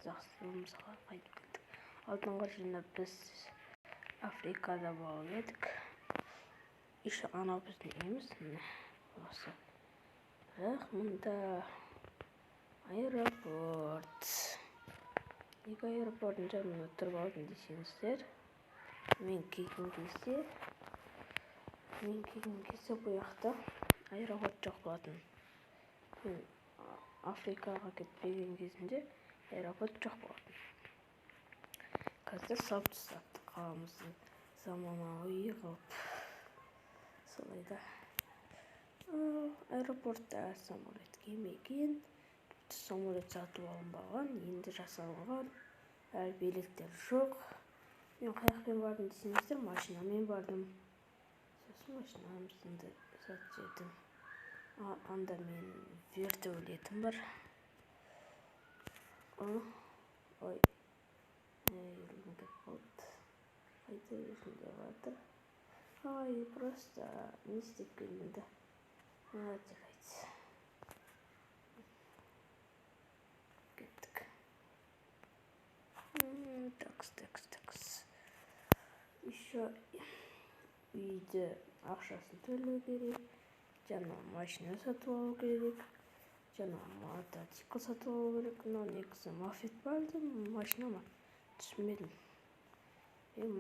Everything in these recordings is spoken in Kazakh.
Қазақстанымызға қайтып келдік. Алдыңғы жылы біз Африкада болып едік. Еще анау біздің үйіміз, міне осы. Бірақ мұнда аэропорт. Неге аэропорттың жанында тұрып алдым десеңіздер, мен келген кезде, бұл жақта аэропорт жоқ болатын. Мен Африкаға кетпеген кезімде аэропорт жоқ болатын. Қазір салып тастапты қаламызды заманауи қылып. Солай да. Аэропортта самолет келмеген, тіпті самолет сатып алынбаған, енді жасалынған, әлі билеттер жоқ. Мен қай жақпен бардым десеңіздер, машинамен бардым. Сосын машинамызды сатып жібердім. Анда менің вертолетім бар. Ой, елім кетіп қалды. Қайта берсін деп жатыр. Ай, просто не істеп келдім да. Жарайды. Кеттік. Такс, такс, такс. Еще үйді ақшасын төлеу керек. Жаңа машина сатып алу керек. Жаңа мотоцикл сатып алу керек. Мынау негізі мопед па әлде машина ма? Түсінбедім.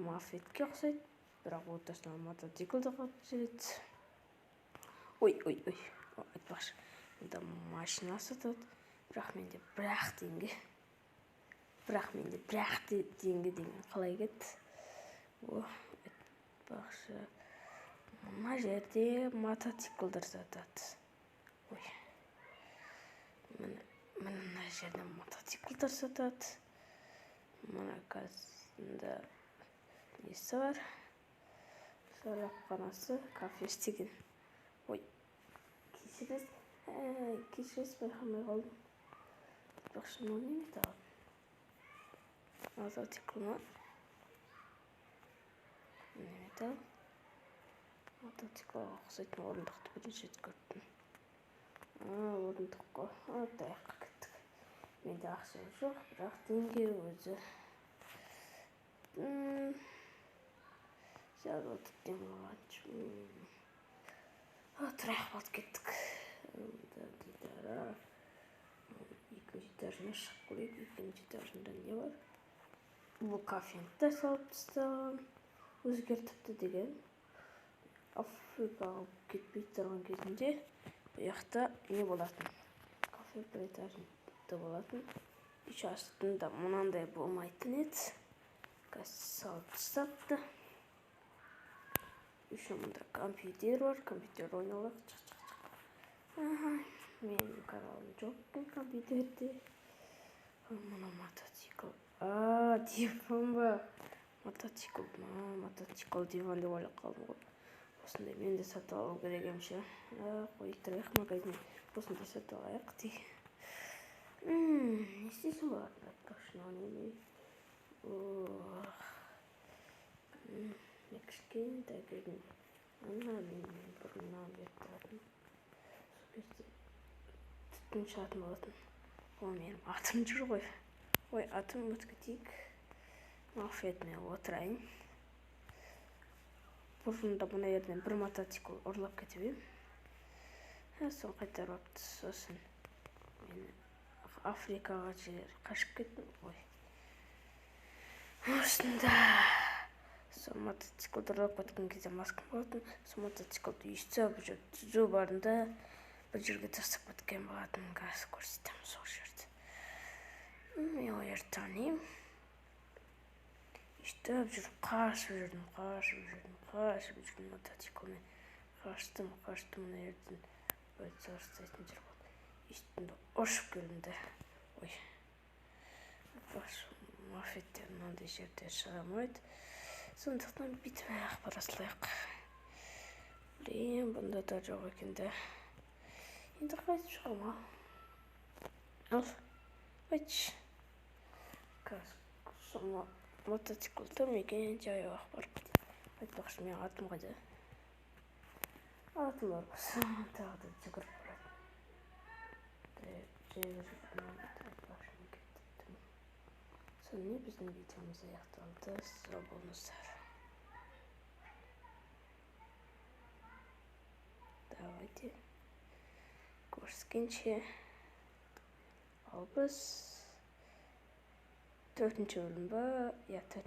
Мопедке ұқсайды, бірақ ортасына мотоцикл да қалып жүреді. Ой, ой, ой. Айтпақшы, мұнда машина сатады, бірақ менде бір-ақ теңге. Бірақ менде бір-ақ теңге деген қалай кетті? О, айтпақшы, мына жерде мотоциклдар сатады. Ой, міне, мына жерде мотоциклдар сатады. Мына қазында несі бар? Шарапханасы, кафесі деген. Ой, кешіресіз, кешіресіз, байқамай қалдым. Айтпақшы, мынау неме тағы? Мотоцикл ма? Неме тағы? Мотоциклға ұқсайтын орындықты бірінші рет көрдім. Орындық қой. Таяққа кеттік. Менде ақша жоқ, бірақ теңге өзі. Сәл отырып демалғаншы. Тұрайық, болып кеттік. Екінші этажына шығып көрейік. Екінші этажында не бар? Бұл кафені де салып тастаған, өзгертіпті деген. Африкаға кетпей тұрған кезінде бұл жақта не болатын? Кафе бір этажында болатын. Еще астында мынандай болмайтын еді. Қазір салып тастапты. Еще мында компьютер бар, компьютер ойнай алайық. Чық, чық, чық. Менің каналым жоқ екен компьютерде. Мына мотоцикл. Диван ба? Мотоцикл ма? Мотоцикл диван деп ойлап қалдым ғой. Осындай мен де сатып алу керек емші. Қой тұрайық магазин. Осындай сатып алайық дей. Не істейсің болатын айтпақшы, мынау неме? Ох. Мен кішкентай кезімде ана мен бұрыннан бері тұратын. Сол кезде түтін шығатын болатын. Ол менің атым жүр ғой. Ой, атым ұмытып кетейік. Мопедіме отырайын. Бұрында мына жерден бір мотоцикл ұрлап кетіп едім. Соны қайтарып алыпты. Сосын мен Африкаға жер қашып кеттім. Ой. Осында сол мотоциклді ұрлап кеткен кезде маскам болатын. Сол мотоциклді ұстап жүріп түзу бардым да бір жерге тастап кеткен болатын. Қазір көрсетемін сол жерді. Мен ол жерді танимын. Ұстап жүріп қашып жүрдім, қашып жүрдім, қашып жүрдім мотоциклмен. Қаштым, қаштым, мына жерден полиция ұстайтын жер болды. Үстінде ұшып келдім де. Ой. Мопедтер мынандай жерде шыға алмайды. Сондықтан бүйтіп аяқ бара салайық. Блин, бұнда да жоқ екен де. Енді қайтып шығамын, а? Ал, айтшы. Қазір сол мотоцикл тұр ма екен, жаяу ақ барып кетейін. Айтпақшы, менің атым қайда? Атым бар болса, тағы да жүгіріп барады. Жай айтпақшы, мен кеттім. Сонымен, біздің видеомыз аяқталды. Сау болыңыздар. Давайте көріскенше. Ал біз төртінші бөлім ба? Иә.